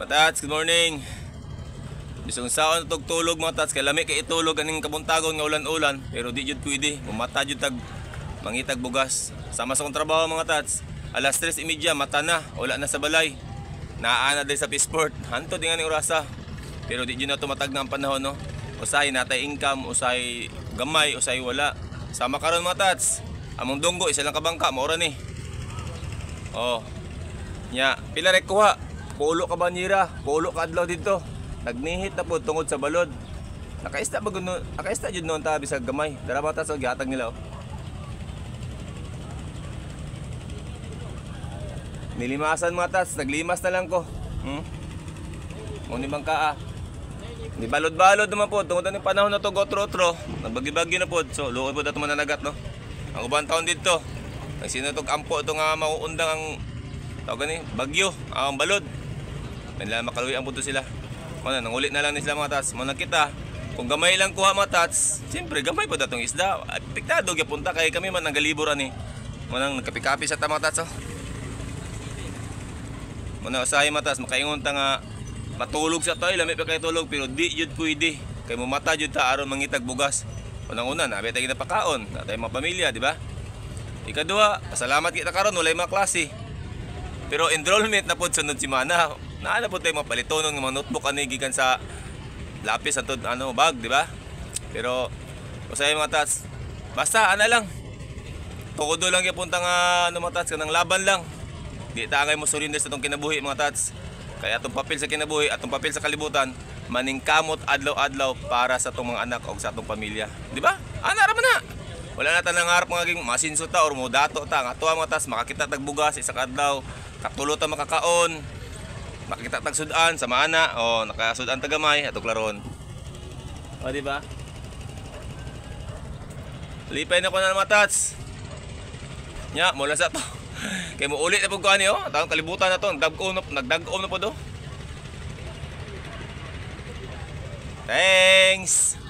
Mga tats, good morning. Bisong saon na tulog, mga tats, kay lami kay itulog aning kabuntagon nga ulan-ulan, pero di jud pwede, mumata jud tag mangitag bugas. Sama sa akong trabaho, mga tats, alas 3:30 mata na, wala na sa balay. Naa na din sa Pisport, hanto din nga ni orasa. Pero di jud na tumatag na ang panahon, no. Usay natay income, usay gamay, usay wala. Sama karon, mga tats. Among dunggo isa lang ka bangka, maura ni. Oh. Nya, pila rek kuha? Pulo ka banyera, pulo ka adlaw dito. Nagnihit na po tungod sa balod. Nakaista ba guno? Nakaista jud noon ta bisag gamay. Dara ba ta sa gihatag nila, oh. Nilimasan, mga tats, naglimas na lang ko. Mo ni bangka ah. Ni balod-balod naman po tungod ani panahon na to gotro-otro, nagbagi-bagi na po. So luoy po dato mananagat, no. Ang uban taon dito. Nagsinutog ampo ito nga mauundang ang tawag gani, bagyo, ang balod. Manila makaluwi ang punto sila. Muna, nangulit na lang ni sila, mga tats. Muna kita, kung gamay lang kuha, mga tats, siyempre gamay po datong isda. Apektado gyud punta kay kami man ang galibor ani. Muna nagkapi-kapi sa ta, mga tats, oh. Muna usahay, mga tats, makaingon ta nga matulog sa tayo, lami pa kay tulog pero di jud pwede. Kay mumata jud ta aron mangitag bugas. Unang-una, nabi tayo ginapakaon, na tayo mga pamilya, di ba? Ikaduha, pasalamat kita karon walay mga klase. Pero enrollment na pod sunod semana. Naa na pod tayo mga palitonon ng mga notebook ani gikan sa lapis antod ano bag, di ba? Pero usahay, mga tats. Basta ana lang. Tukodo lang gyud punta nga ano, mga tats, kanang laban lang. Di ta angay mo surrender sa atong kinabuhi, mga tats. Kaya atong papel sa kinabuhi, atong papel sa kalibutan, maningkamot adlaw-adlaw para sa atong mga anak o sa atong pamilya. Di ba? Ana ra man na. Wala na ta nangarap mga ging masinso ta or mo dato ta. Nga tuwa, mga tats, makakita tag bugas isa ka adlaw, katulo ta makakaon, makita tag sudan sa maana o nakasudan ta gamay ato klaron. O di ba? Lipay na ko na, mga tats. Nya, mula sa to. Kay mo ulit na pud ko ani, oh. Taong kalibutan na to, nagdag-om na, nagdag-om na pod, oh. Thanks.